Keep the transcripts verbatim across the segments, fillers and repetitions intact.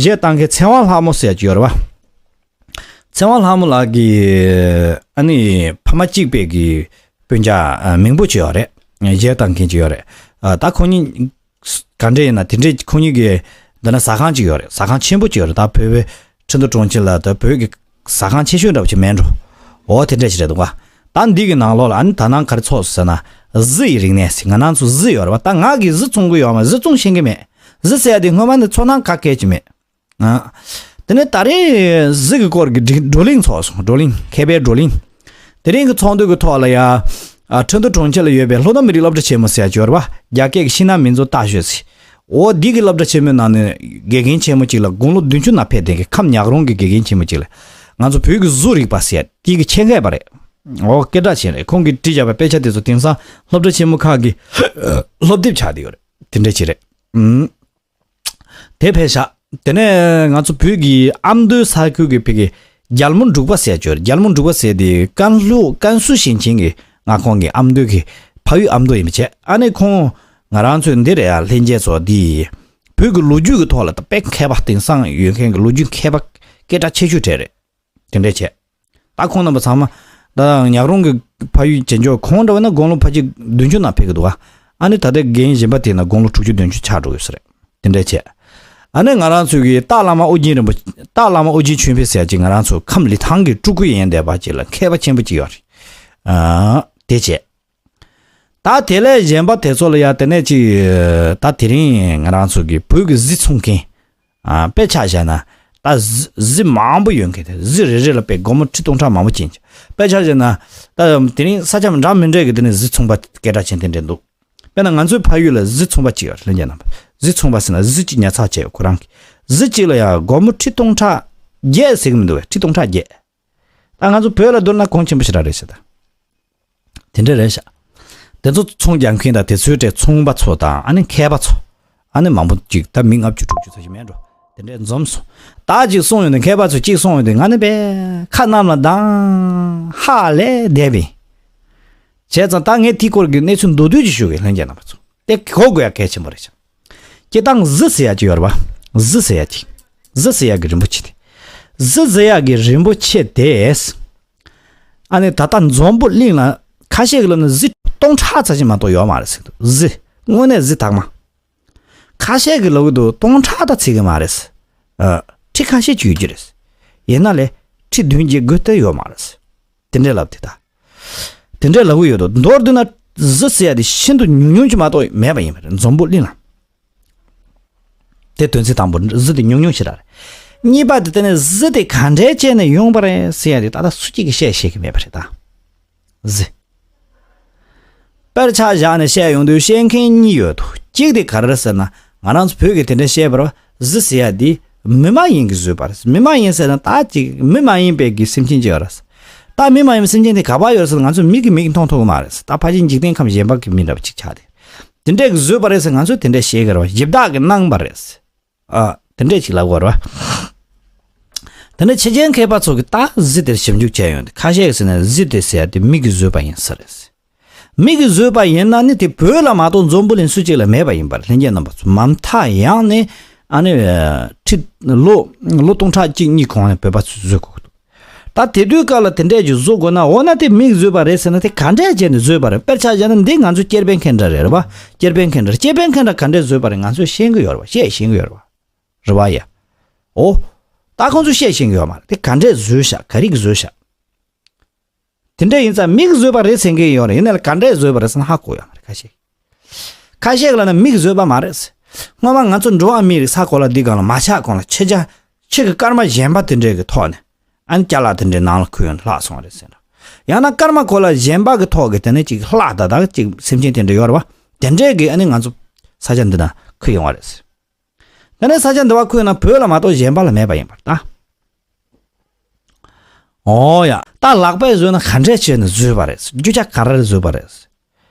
གཞས་བཏང་མཁན་ཚེ་དབང་ལྷ་མོ་ཟེར་ཡ་ཅིག་ཡོད་རེད་བ། ཚེ་དབང་ལྷ་མོ་ལགས་ཀྱི་ཨ་ནི་ཕ་མ་གཅིག་པའི་གི་སྤུན་ཀྱག་མིང་པོ་ཅིག་ཡོད་རེད། གཞས་བཏང་མཁན་ཅིག་ཡོད་རེད། ད་ཁོང་གཉིས་ག་འདྲ་ཡིན་ན་དེ་འདྲའི་ཁོང་གཉིས་ཀྱི་འདི་ན་ཟ་ཁང་ཅིག་ཡོད་རེད། ཟ་ཁང་ཆེན་པོ་ཅིག་ཡོད་རེད། ད་བོད་པའི་ཁྲིན་ཏུ་གྲོང་ཁྱེར་ལ་ད་བོད་ཀྱི་ཟ་ཁང་ཆེ་ཤོས་འདྲ་པོ་ཅིག་མེད་འགྲོ། འོ་དེ་འདྲ་ཞིག་རེད་འདུག་ག་ད་འདི་གི་ནང་ལོགས་ལ་ཨ་ནི་ད་ནང་ག་རེ་ཚོགས་སོང་ཟེར་ན། གཟི་ཡི་རིག་གནས་ཟེར། ང་རང་ཚོ་གཟི་ཡོད་རེད་བ། ད་ང་གིས་གཟི་བཙོང་གི་ཡོད་མ། གཟི་བཙོང་ཤེས་ཀྱི་མེད། གཟི་ཟེར་ཡ་དེ་སྔོན་མ་ནས་ཚོར་སྣང་ག་གས་ཀྱི་མེད། ཨ། དེ་ནས་ད་རེས་གཟི་གི་སྐོར་གྱི་བགྲོ་བགྲོ་གླེང་ཚོགས་སོང་། བགྲོ་གླེང་། མཁས་པའི་བགྲོ་གླེང་། དེ་རིང་གི་ཚོགས་འདུ་གི་ཐོག་ལ་ཡ། ཨ། ཁྲིན་ཏུ་གྲོང་ཁྱེར་ལ་ཡོད་པའི་ལྷོ་ནུབ་མི་རིགས་སློབ་གྲྭ་ཆེན་མོ་ཟེར་ཡ་ཅིག་ཡོད་རེད་བ། རྒྱ་སྐད་ཀྱི་ཤིང་ནགས་མིང་མཛོད་ལྟ་ཞོག་ཟེར། འོ་འདི་གི་སློབ་གྲྭ་ཆེན་མོའི་ནང་ནས་དགེ་རྒན་ཆེན་མོ་གཅིག་ལ་དགུང་ལོ་བདུན་ཅུ་ན་ཕེབས་བསྡད་མཁན་ཁམས་ཉག་རོང་གི་དགེ་རྒན་ཆེན་མོ་གཅིག་ལ། ང་ཚོ་བོད་ཀྱི་གཟུགས་རིག་པ་ཟེར་ཡ་དེ་གི་ཆེད་མཁས་པ་རེད། འོ་སྐད་གྲགས་ཅན་རེད། ཁོང་གིས་བྲིས་བཞག་པའི་དཔེ་ཆ་དེ་ཚོ་དེང་སང་སློབ་གྲྭ་ཆེན་མོ་ཁག་གི་སློབ་དེབ་ཆགས་བསྡད་ཡོད་རེད། དེ་འདྲ་ཅིག་རེད། ཨུམ། དེ་ཕེབས་ཤག་དེ་ནས་ང་ཚོ་བོད་ཀྱི་ཨ་མདོའི་ས་ཁུལ་གྱི་ཕ་གི་རྒྱལ་མོ་འབྲུག་པ་ཟེར་ཅིག་ཡོད་རེད། རྒྱལ་མོ་འབྲུག་པ་ཟེར་དེ་ཀན་ལྷོ་ཀན་སུའུ་ཞིང་ཆེན་གྱི་མངའ་ཁོངས་ཀྱི་ཨ་མདོ་གི་ཕ་ཡུལ་ཨ་མདོ་ཡིན་པ་བྱས། ཨ་ནི་ཁོང་ང་རང་ཚོའི་འདི་རེད་ཡ། ལྷན་རྒྱས་ཚོ་འདི་བོད་ཀྱི་ལོ་རྒྱུས་ཀྱི་ཐོག་ལ་ད་དཔེ་མཁས་པ། དེང་སང་ཡོད་མཁན་གྱི་ལོ་རྒྱུས་མཁས་པ་སྐད་གྲགས་ཆེ་ཤོས་གྲས་རེད། དེ་འདྲ་བྱས། ད་ཁོང་རྣམ་པ་ཚང་མ་ད་ཉག་རོང་གི་ཕ་ཡུལ་བྱེད་འཇོག་ཁོང་འདྲ་བ་ན་དགུང་ལོ་ཕལ་ཆེར་བདུན་ཅུ་ན་ཕེབས་ཀྱི་འདུག་ག་ཨ་ནི་ད་ལྟའི་རྒན་གཞན་པ་དེ་ན་དགུང་ལོ་དྲུག་ཅུ་བདུན་ཅུ་ཆགས་འགྲོ་གི་ཡོད་ས་རེད། དེ་འདྲ་བྱས། ཨ་ནི་ང་རང་ཚོའི་གི་སྟག་བླ་མ་ཨོ་རྒྱན་རིན་པོ། སྟག་བླ་མ་ཨོ་རྒྱན་ཆོས་འཕེལ་ཟེར་ཅིག་ང་རང་ཚོ་ཁམས་ལི་ཐང་གི་སྤྲུལ་སྐུ་ཡིན་བསྡད་པ་ཅིག་ལ་མཁས་པ་ཆེན་པོ་ཅིག་ཡོད་རེད། ཨ། དེ་བྱས། ད་དེ་ལས་གཞན་པ་དེ་ཚོ་ལ་ཡ་དེ་ནས་ཅིག་ད་དེ་རིང་ང་རང་ཚོ་གི་བོད་ཀྱི་གཟི་འཚོང་མཁན། ཨ། དཔེ་ཆ་བཞག་ན་ད་གཟི་གཟི་མང་པོ་ཡོད་མཁན་དེ། གཟི་རེ་རེ་ལ་དཔེ་སྒོར་མོ་ཁྲི་སྟོང་ཕྲག་མང་པོ་ཅན་གྱི། དཔེ་ཆ་བཞག་ན་ད་དེ་རིང་ས་ཆ་འདྲ་མི་འདྲ་གི་དེ་ནས་གཟི་འཚོང་པ་སྐད་གྲགས་ཅན་དེ་འདྲ་འདུག་དཔེར་ན་ང་ཚོའི་ཕ་ཡུལ་ལ་གཟི་འཚོང་པ་གཅིག་ཡོད་རེད། ལྷན་རྒྱས་རྣམ་པ། གཟི་འཚོང་པ་ཟེར་ན་གཟི་གཅིག་ཉར་ཚགས་བྱས་ཡོད་ཁོ་རང་གིས། གཟི་གཅིག་ལ་ཡ་སྒོར་མོ་ཁྲི་སྟོང་ཕྲག་བརྒྱད་ཟེར་གི་མི་འདུག་བས། ཁྲི་སྟོང་ཕྲག་བརྒྱད། ད་ང་ཚོ་བོད་ལ་བསྡུར་ན་གོང་ཆེན་པོ་ཞེ་དྲག་རེད་ཤག་ད་དེ་འདྲ་རེད་ཤག་དེ་ཚོ་ཚོང་རྒྱག་མཁན་དང་དེ་ཚོའི་གྲས་ཚོང་པ་ཚོ་དང་ཨ་ནི་མཁས་པ་ཚོ། ཨ་ནི་མང་པོ་ཅིག་ད་མི་ལྔ་བཅུ་དྲུག་ཅུ་ཙམ་ཞིག་མེད་འགྲོ། དེ་འདྲས་འཛོམས་སོང་། ད་ཅིག་སོང་ཡོང་དུས། མཁས་པ་ཚོས་ཅིག་སོང་ཡོང་དུས་ང་ནི་དཔེ་ཁ་གནམ་ལ་ལྡང་ཧ་ལས་བསྡད་པས། བྱས་ཙང་ད་ངས་དེའི་སྐོར་གྱི་གནས་ཚུལ་མདོར་བསྡུས་ཅིག་ཞུ་གི། ལྷན་རྒྱས་རྣམ་པ་ཚོ་དེ་གོ་དགོས་ཡ་གལ་ཆེན་པོ་རེད་ཤག་སྤྱིར་བཏང་གཟི་ཟེར་ཡ་ཅིག་ཡོད་རེད་པ། གཟི་ཟེར་ཡ་ཅིག་གཟི་ཟེར་ཡ་གི་རིན་པོ་ཆེ་དེ། གཟི་ཟེར་ཡ་གི་རིན་པོ་ཆེ་དེ། ཨ་ནི་ད་ལྟ་འཛམ་བུ་གླིང་ལ་ཁ་ཤས་ཀྱིས་ལབ་ན་གཟི་སྟོང་ཕྲག་ཙམ་ཞིག་མ་གཏོགས་ཡོད་མ་རེད་ཟེར་འདུག་གཟི། དངོས་གནས་གཟི་དག་མ། ཁ་ཤས་ཀྱིས་ལབ་ཀྱི་འདུག་སྟོང་ཕྲག་ད་ཚིག་གི་མ་རེད། ཨ། ཁྲི་ཁ་ཤས་ཅིག་ཡོད་ཀྱི་རེད། ཡིན་ན་ལས་ཁྲི་བདུན་བརྒྱད་དགུ་དེ་ཡོད་མ་རེད། དེ་འདྲས་ལབ་དེ་ད། དེ་འདྲས་ལབ་ཀྱི་ཡོད་དོ། མདོར་བསྡུས་ན་གཟི་ཟེར་ཡ་དེ་ཤིན་ཏུ་ཉུང་ཉུང་ཅིག་མ་གཏོགས་མེད་པ་ཡིན་པ་རེད། འཛམ་བུ་གླིང་ལ། དེ་དོན་ཚན་དང་པོ། གཟི་དེ་ཉུང་ཉུང་ཞིག་རེད། གཉིས་པ་དེ་དེ་ནས་གཟི་དེ་ག་འདྲས་བྱས་ནས་ཡོང་བ་རེད་ཟེར་ཡ་དེ་ད་ལྟ་སུ་གཅིག་གིས་བཤད་ཤེས་ཀྱི་མེད་པ་རེད་ད། གཟི། དཔེར་ཆ་བཞག་ནས་བཤད་ཡོང་དུས་བཤད་མཁན་གཉིས་ཡོད་དོ། གཅིག་དེ་ག་རེ་རེད་ཟེར་ན། ང་རང་ཚོ་བོད་ཀྱི་དེ་འདྲ་བཤད་པར་བ། གཟི་ཟེར་ཡ་དེ་མི་མ་ཡིན་གྱིས་བཟོས་པ་རེད། མི་མ་ཡིན་ཟེར་ན་ད་ཅིག་མི་མ་ཡིན་པའི་གི་སེམས་ཅན་ཅིག་ཡོད་རེད། ད་མི་མ་ཡིན་པའི་སེམས་ཅན་དེ་ག་པར་ཡོད་རེད་ཟེར་ན་ང་ཚོ་མིག་གིས་མིག་མཐོང་ཐུབ་ཀྱི་མ་རེད། ད་ཕལ་ཆེར་འཇིག་རྟེན་ཁམས་གཞན་པ་གི་མི་འདྲ་བ་ཅིག་ཆགས་ཏེ། དེ་འདྲས་ཀྱིས་བཟོས་པ་རེད་ཟེར་ང་ཚོས་དེ་འདྲས་བཤད་ཀྱི་རེད་བ། ཞིབ་དག་གིས་གནང་བ་རེད། ཨ། དེ་འདྲས་ཅིག་ལབ་དགོས་རེད་བ། དེ་ནས་ཕྱི་རྒྱལ་མཁས་པ་ཚོ་གིས་ད་གཟི་དེར་ཞིབ་འཇུག་བྱས་ཡོང་དུས། ཁ་ཤས་ཀྱིས་ཟེར་ན་གཟི་དེ་ཟེར་ཡ་དེ་མི་གིས་བཟོས་པ་ཡིན་ས་རེད། མི་གིས་བཟོས་པ་ཡིན་ན་ནི་དེ་བོད་ལ་མ་གཏོགས་འཛམ་བུ་གླིང་སུ་གཅིག་ལ་མེད་པ་ཡིན་པར་ལྷན་རྒྱས་རྣམ་པ་ཚོ་མ་མཐའ་ཡང་ནས་ཨ་ནི་ཁྲི་ལོ་ལོ་སྟོང་ཕྲག་གཅིག་གཉིས་གོང་ནས་བོད་པ་ཚོས་བཟོས་དགོས་ཀྱི་འདུག་ད་དེ་དུས་སྐབས་ལ་དེ་འདྲས་ཀྱི་བཟོ་དགོས་ན། འོ་ན་དེ་མིས་བཟོས་པ་རེད་ཟེར་ན་དེ་ག་འདྲས་བྱས་ནས་བཟོས་པ་རེད། དཔེར་ཆ་བཞག་ན་འདི་ང་ཚོ་ཀེར་པན་ཁེན་ཌྲ་རེད་རེད་བ། ཀེར་པན་ཁེན་ཌྲ། ཀེར་པན་ཁེན་ཌྲ་ག་འདྲས་བཟོས་པ་རེད། ང་ཚོས་ཤེས་ཀྱི་ཡོད་རེད་བ། བཤད་ཤེས་ཀྱི་ཡོད་རེད་བ། རེད་བ་ཡ། འོ། ད་ཁོང་ཚོས་བཤད་ཤེས་ཀྱི་ཡོད་མ་རེད། དེ་ག་འདྲས་བཟོས་ཤག་ག་རེ་གིས་བཟོས་ཤག་དེ་འདྲས་ཡིན་ཙང་མིས་བཟོས་པ་རེད་ཟེར་མཁན་ཡོད་རེད། ཡིན་ནའི་ག་འདྲས་བཟོས་པ་རེད་ཟེར་ན་ཧ་གོ་ཡོད་མ་རེད། ཁ་ཤས། ཁ་ཤས་ལབ་ན་མིས་བཟོས་པ་མ་རེད། སྔོན་མ་ང་ཚོ་འགྲོ་བ་མིའི་རིགས་ས་གོ་ལ་འདི་སྒང་ལ་མ་ཆགས་གོང་ལ་ཕྱི་རྒྱལ་ཕྱི་གི་སྐར་མ་གཞན་པ་དེ་འདྲས་ཀྱི་ཐོག་ནས་ཨ་ནི་ཅ་ལག་དེ་འདྲས་ནང་ལ་ཁུར་ཡོང་ལྷག་སོང་བ་རེད་ཟེར་འདྲ། ཡང་ན་སྐར་མ་གོ་ལ་གཞན་པ་གི་ཐོག་གི་དེ་ནས་ཅིག་ལྷག་ད་ད་ཅིག་སེམས་ཅན་དེ་འདྲས་ཡོད་རེད་བ། དེ་འདྲས་ཀྱི་ཨ་ནི་ང་ཚོ་ས་ཆ་འདི་ན་ཁུར་ཡོང་བ་རེད། དེ་ནས་ས་ཆ་འདི་བ་ཁུར་ན་བོད་ལ་མ་གཏོགས་གཞན་པ་ལ་མེད་པ་ཡིན་པར་ད། ཨོ་ཡ། ད་ལག་པས་བཟོས་ན་ག་འདྲས་བྱས་ནས་བཟོས་པ་རེད། རྒྱུ་ཆ་ག་རེ་ལས་བཟོས་པ་རེད།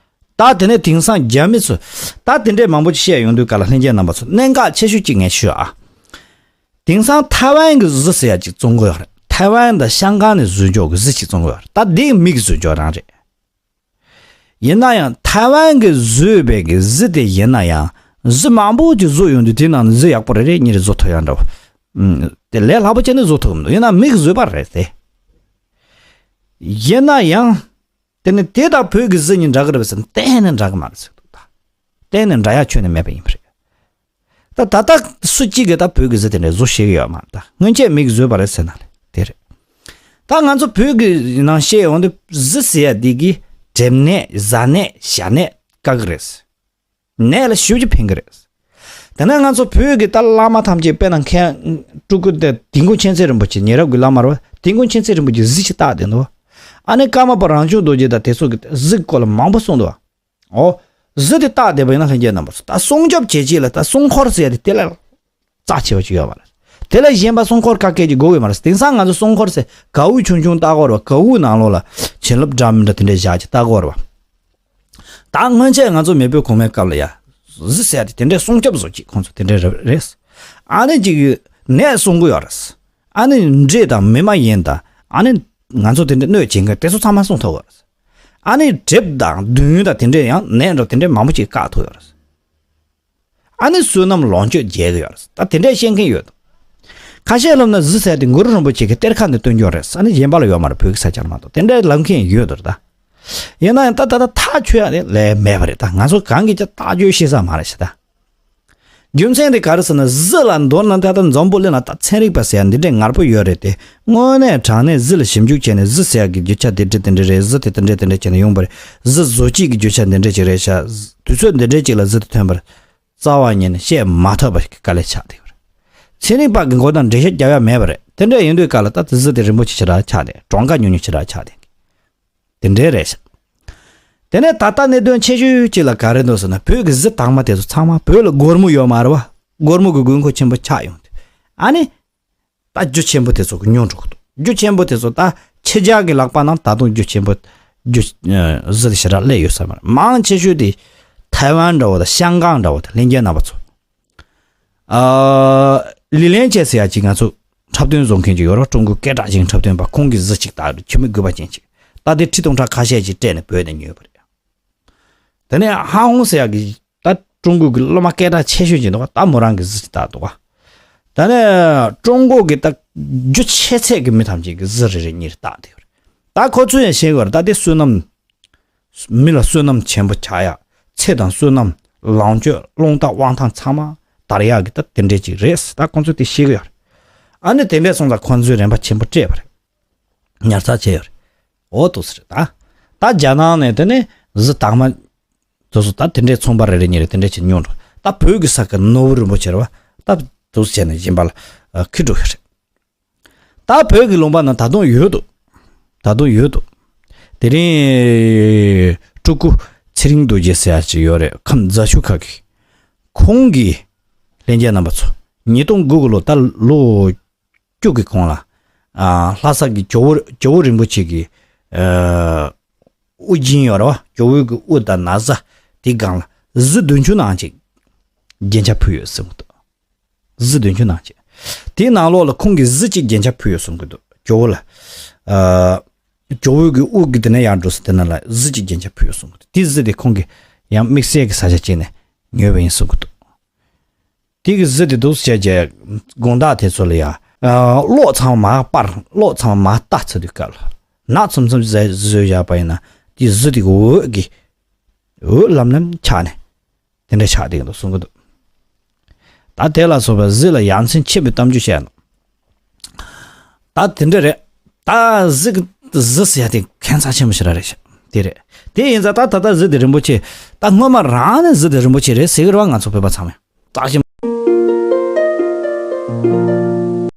ད་དེ་ནས་དེང་སང་རྒྱ་མི་ཚོ། ད་དེ་འདྲས་མང་པོ་ཅིག་བཤད་ཡོང་དུས་སྐབས་ལ་ལྷན་རྒྱས་རྣམ་པ་ཚོ་གནད་འགག་ཆེ་ཤོས་ཅིག་ངས་ཞུ་ཨ། དེང་སང་ཐའེ་ཝན་གྱི་གཟི་ཟེར་ཡ་ཅིག་བཙོང་གི་ཡོད་རེད། ཐའེ་ཝན་དང་ཤང་ཀང་ནས་བཟོས་འཇོག་གི་གཟི་ཅིག་བཙོང་གི་ཡོད་རེད། ད་འདི་མི་གིས་བཟོས་འཇོག་རང་རེད། ཡིན་ན་ཡང་ཐའེ་ཝན་གྱིས་བཟོས་པའི་གི་གཟི་དེ་ཡིན་ན་ཡང་། གཟི་མང་པོ་ཅིག་བཟོས་ཡོང་དུས་དེའི་ནང་ནས་གཟི་ཡག་པོ་རེ་རེ་གཉིས་རེ་བཟོ་ཐུབ་ཡག་འདྲ་བོ། ཨུམ། དེ་ལས་སླ་པོ་བྱས་ནས་བཟོ་ཐུབ་མི་འདུག། ཡིན་ན་མིག་བཟོས་པ་རེད་དེ། ཡིན་ན་ཡང་། དེ་ནི་དེ་དང་བོད་ཀྱི་གཟི་གཉིས་འདྲ་གི་རེད་པས་ཟེར་ན་གཏན་ནས་འདྲ་གི་མ་རེད་ཟེར་འདུག་ད། གཏན་ནས་འདྲ་ཡག་ཁྱོན་ནས་མེད་པ་ཡིན་པ་རེད། ད་ད་ལྟ་སུ་གཅིག་གིས་ད་བོད་ཀྱི་གཟི་དེ་འདྲ་བཟོ་ཤེས་ཀྱི་ཡོད་མ་རེད། ད་སྔོན་ཆད་མིག་བཟོས་པ་རེད་ཟེར་ན་ལས་དེ་རེད། ད་ང་ཚོ་བོད་ཀྱི་ནང་བཤད་ཡོང་དུས་གཟི་ཟེར་ཡ་འདི་གིས་གྲིབ་ནད་གཟའ་ནད་ཞ་ནད་བཀག་གི་རེད། ནད་ལ་ཞེ་པོ་ཅིག་ཕན་གི་རེད། དེ་ནས་ང་ཚོ་བོད་ཀྱི་ད་བླ་མ་ཐམས་ཅད་དཔེར་ན་མཁན་སྤྲུལ་སྐུ་དེ་དིལ་མགོ་མཁྱེན་བརྩེ་རིན་པོ་ཆེ། ཉེ་རབས་ཀྱི་བླ་མ་རེད་པ། དིལ་མགོ་མཁྱེན་བརྩེ་རིན་པོ་ཆེ་གཟི་ཞིག་བཏགས་བསྡད་འདུག། ཨ་ནི་ཀརྨ་པ་རང་བྱུང་རྡོ་རྗེ་དང་དེ་ཚོ་གིས་གཟི་གི་སྐོར་ལ་མང་པོ་གསུངས་འདུག། འོ། གཟི་དེ་བཏགས་བསྡད་པ་ཡིན་ན་ལྷན་རྒྱས་རྣམ་པ་ཚོ་ད་སྲུང་སྐྱོབ་བྱེད་ཆེད་ལ་ད་སྲུང་འཁོར་ཟེར་ཡ་དེ་དེ་ལས་རྩ་ཆེ་བ་ཅིག་ཡོད་མ་རེད། དེ་ལས་གཞན་པ་སྲུང་འཁོར་ག་གེ་ཅིག་དགོས་ཀྱི་མ་རེད། དེང་སང་ང་ཚོ་སྲུང་འཁོར་ཟེར་གའུ་ཆུང་ཆུང་བཏགས་ཀྱི་ཡོད་རེད་པ། གའུ་ནང་ལོགས་ལ་བྱིན་རླབས་འདྲ་མི་འདྲ་དེ་འདྲ་བཞག་ཅིག་བཏགས་ཀྱི་ཡོད་རེད་པ། ད་སྔོན་ཆད་ང་ཚོ་མེས་པོའི་གོང་མའི་སྐབས་ལ་ཡ། གཟི་ཟེར་ཡ་དེ་དེ་འདྲའི་སྲུང་སྐྱོབ་བཟོ་ཅིག་ཁོང་ཚོ་དེ་འདྲའི་རེད། ཨ་ནི་ཅིག་ནད་སྲུང་གི་ཡོད་རེད། ཨ་ནི་འདྲེ་དང་མི་མ་ཡིན་དང་ཨ་ནི་ང་ཚོ་དེ་འདྲའི་གནོད་བྱེད་མཁན་དེ་ཚོ་ཚང་མ་སྲུང་ཐུབ་ཡོད་རེད། ཨ་ནི་གྲིབ་དང་གདོན་དང་དེ་འདྲའི་ཡང་ནད་འདྲ་དེ་འདྲའི་མང་པོ་ཅིག་བཀག་ཐུབ་ཡོད་རེད། ཨ་ནི་བསོད་ནམས་ལོངས་སྤྱོད་རྒྱས་ཀྱི་ཡོད་རེད། ད་དེ་འདྲའི་བཤད་མཁན་ཡོད། ཁ་ཤས་ལབ་ན་གཟི་ཟེར་དེ་གུ་རུ་རིན་པོ་ཆེ་གི་གཏེར་ཁ་ནས་བཏོན་རྒྱུ་རེད། ཨ་ནི་གཞན་པ་ལ་ཡོད་མ་རེད། བོད་ཀྱི་ས་ཆར་མ་གཏོགས་དེ་འདྲའི་ལབ་མཁན་ཡོད་འདུག་ད། ཡིན་ན་ཡང་ད་ད་ད་ཐག་ཆོད་ཡ་དེ་ལས་མེད་པ་རེད། ད་ང་ཚོ་གང་གིས་ཀྱང་ཐག་གཅོད་ཤེས་ས་མ་རེད་ཤི་ད། རྒྱུ་མཚན་དེ་ག་རེ་ཟེར་ན་གཟི་ལ་མདོར་ན་ད་ལྟ་འཛམ་བུ་གླིང་ལ་ད་ཚན་རིག་པ་ཟེར་ཡ་འདི་འདྲའི་ངར་པོ་ཡོད་རེད་དེ། དངོས་གནས་དྲང་གནས་གཟི་ལ་ཞིབ་འཇུག་བྱས་ནས་གཟི་ཟེར་ཡ་གི་རྒྱུ་ཆ་འདི་འདྲ་འདི་འདྲ་རེད། གཟི་དེ་འདི་འདྲ་འདི་འདྲ་བྱས་ནས་ཡོང་པ་རེད། གཟི་བཟོ་བྱེད་ཀྱི་རྒྱུ་ཆ་འདི་འདྲ་ཅིག་རེད་ཤག། དུས་ཚོད་འདི་འདྲ་ཅིག་ལ་གཟི་དེ་ཐོན་པ་རེད། རྩ་བ་ཉིད་ནས་བཤད་མ་ཐུབ་པ་ཞིག་གི་དཀའ་ལས་ཆགས་བསྡད་ཡོད་རེད། ཚན་རིག་པ་གི་མགོ་དང་འགྲེལ་བཤད་རྒྱབ་ཡ་མེད་པ་རེད། དེ་འདྲ་ཡིན་དུས་སྐབས་ལ་ད་ལྟ་གཟི་དེ་རིན་པོ་ཆེ་ཞེ་དྲག་ཆགས་ཏེ་གྲངས་ཀ་ཉུང་ཉུང་ཞེ་དྲག་ཆགས་ཏེ། དེ་འདྲའི་རེད་ཤག། དེ་ནས་ད་ལྟ་གནད་དོན་ཆེ་ཤོས་གཅིག་ལ་ག་རེ་འདུག་ཟེར་ན་བོད་ཀྱི་གཟི་དྭངས་མ་དེ་ཚོ་ཚང་མ་བོད་ལ་སྒོར་མོ་ཡོད་མ་རེད་བ། སྒོར་མོ་གི་དགོས་མཁོ་ཆེན་པོ་ཆགས་ཡོང་དུས། ཨ་ནི། ད་རྒྱུ་ཆེན་པོ་དེ་ཚོ་གི་ཉོ་འགྲོ་གི་འདུག། རྒྱུ་ཆེན་པོ་དེ་ཚོ་ད་ཕྱི་རྒྱལ་གྱི་ལག་པ་ནང་ད་དུང་རྒྱུ་ཆེན་པོ་རྒྱུ་ཨ་གཟི་དེ་ཞེ་དྲག་སླེབས་ཡོད་ས་མ་རེད། མང་ཆེ་ཤོས་དེ་ཐའེ་ཝན་འདྲ་བོ་དང་ཤང་ཀང་འདྲ་བོ་དང་ལྷན་རྒྱས་རྣམ་པ་ཚོ། ཨ་ལི་ལན་ཅེ་ཟེར་ཡ་ཅིག་ང་ཚོ་འཁྲབ་སྟོན་བཟོ་མཁན་ཅིག་ཡོད་རེད། ཀྲུང་གོའི་སྐད་གྲགས་ཅན་འཁྲབ་སྟོན་པ། ཁོང་གིས་གཟི་ཅིག་བཏགས་འདུག། ཁྱུར་མིད་དགུ་པ་ཅན་ཅིག། ད་དེ་ཁྲི་སྟོང་ཕྲག་ཁ་ཤས་ཅིག་སྤྲད་ནས་བོད་ནས་ཉོས་པ་རེད། དེ་ནས་ཧ་ཧོང་ཟེར་ཡག་གི་ད་ཀྲུང་གོ་གི་སློབ་མ་སྐད་གྲགས་ཆེ་ཤོས་ཅིག་འདུག་ག། ད་མོ་རང་གི་གཟི་ཅིག་བཏགས་འདུག་ག། ད་ནས་ཀྲུང་གོ་གི་ད་རྒྱུ་ཆེ་ཚད་ཀྱི་མི་ཐམས་ཅད་ཀྱི་གཟི་རེ་རེ་གཉིས་རེ་བཏགས་བསྡད་ཡོད་རེད། ད་ཁོ་ཚོས་ཡང་ཤེས་དགོས་རེད། ད་དེ་བསོད་ནམས། མི་ལ་བསོད་ནམས་ཆེན་པོ་ཆགས་ཡ། ཚེ་དང་བསོད་ནམས། ལོངས་སྤྱོད། རླུང་རྟ་དབང་ཐང་ཚང་མ་དར་ཡག་གི་ད་དེ་འདྲས་ཅིག་རེད། ད་ཁོ་ཚོས་དེ་ཤེས་ཀྱི་ཡོད་རེད། ཨ་ནི་དེ་འདྲས་སོང་ཙང་ཁོ་ཚོས་རན་པ་ཆེན་པོ་སྤྲད་པ་རེད། ཉར་ཚགས་བྱས་ཡོད་རེད། འོ་ཐུགས་སུ་རེད་ད། ད་རྒྱ་ནག་ནས་དེ་ནས་གཟི་དྭངས་མ། དེ་ཚོ་ད་དེ་འདྲའི་ཚོང་པ་རེ་རེ་གཉིས་རེ་དེ་འདྲ་བྱས་ཉོ་འགྲོ། ད་བོད་ཀྱི་ས་ཁུལ་ནོར་བུ་རིན་པོ་ཆེ་རེད་བ། ད་དེ་ཚོ་བྱས་ནས་གཞན་པ་ལ་ཨ་འཁྱེར་འགྲོ་གི་རེད། ད་བོད་ཀྱི་ལུང་པ་ན་ད་དུང་ཡོད་འདུག། ད་དུང་ཡོད་འདུག། དེ་རིང་སྤྲུལ་སྐུ་ཚེ་རིང་རྡོ་རྗེ་ཟེར་ཡ་ཅིག་ཡོད་རེད། ཁམས་རྫ་ཆུ་ཁ་གི། ཁོང་གིས་ལྷན་རྒྱས་རྣམ་པ་ཚོ་ཉིས་སྟོང་དགུ་གི་ལོ་ད་ལོ་བཅུ་གི་གོང་ལ། ཨ་ལྷ་ས་གི་ཇོ་བོ་ཇོ་བོ་རིན་པོ་ཆེ་གི་ཨ་དབུ་རྒྱན་ཡོད་རེད་བ། ཇོ་བོའི་གི་དབུ་དང་ན་བཟའ་དེའི་སྒང་ལ་གཟི་བདུན་ཅུ་ནང་གཅིག་རྒྱན་ཆ་ཕུལ་ཡོད་གསུངས་འདུག། གཟི་བདུན་ཅུ་ནང་གཅིག། དེའི་ནང་ལོགས་ལ་ཁོང་གིས་གཟི་གཅིག་རྒྱན་ཆ་ཕུལ་ཡོད་གསུང་གི་འདུག། ཇོ་བོ་ལ། ཨ་ཇོ་བོའི་གི་དབུ་གི་དེ་ནས་ཡར་འགྲོ་ས་དེ་ན་ལ་གཟི་གཅིག་རྒྱན་ཆ་ཕུལ་ཡོད་གསུང་གི་འདུག། དེའི་གཟི་དེ་ཁོང་གིས་ཡང་དམིགས་བསལ་གྱི་ས་ཆ་གཅིག་ནས་ཉོས་པ་ཡིན་གསུང་གི་འདུག། དེ་གི་གཟི་དེ་འདུག་སེ་བྱས་རྗེས་དགོང་དག་དེ་ཚོ་ལ་ཡ། ཨ་གློག་ཚང་མ་སྤར། གློག་ཚང་མ་ལྟ་ཚར་དུས་སྐབས་ལ། ནག་ཚུམ་ཚུམ་བཟོས་བཟོས་བཞག་པ་ཡིན་ན་དེ་གཟི་དེ་གི་འོད་ཀྱི། འོད་ལམ་ལམ་ཆགས་ནས། དེ་འདྲ་ཆགས་བསྡད་ཀྱི་འདུག་གསུང་གི་འདུག། ད་དེ་ལ་སོགས་པའི་གཟི་ལ་ཡ་མཚན་ཆེ་བའི་གཏམ་རྒྱུད་བཤད་ན། ད་དེ་འདྲ་རེད། ད་གཟི་གི་གཟི་ཟེར་ཡ་དེ་ཁྱད་མཚར་ཆེན་པོ་ཞིག་ར་རེད་ཤག། དེ་རེད། དེ་ཡིན་ཙང་ད་ད་ལྟ་གཟི་དེ་རིན་པོ་ཆེ། ད་སྔོན་མ་རང་ནས་གཟི་དེ་རིན་པོ་ཆེ་རེད་ཟེར་གི་རེད་བ། ང་ཚོ་བོད་པ་ཚང་མས་བརྟག་ཞིབ།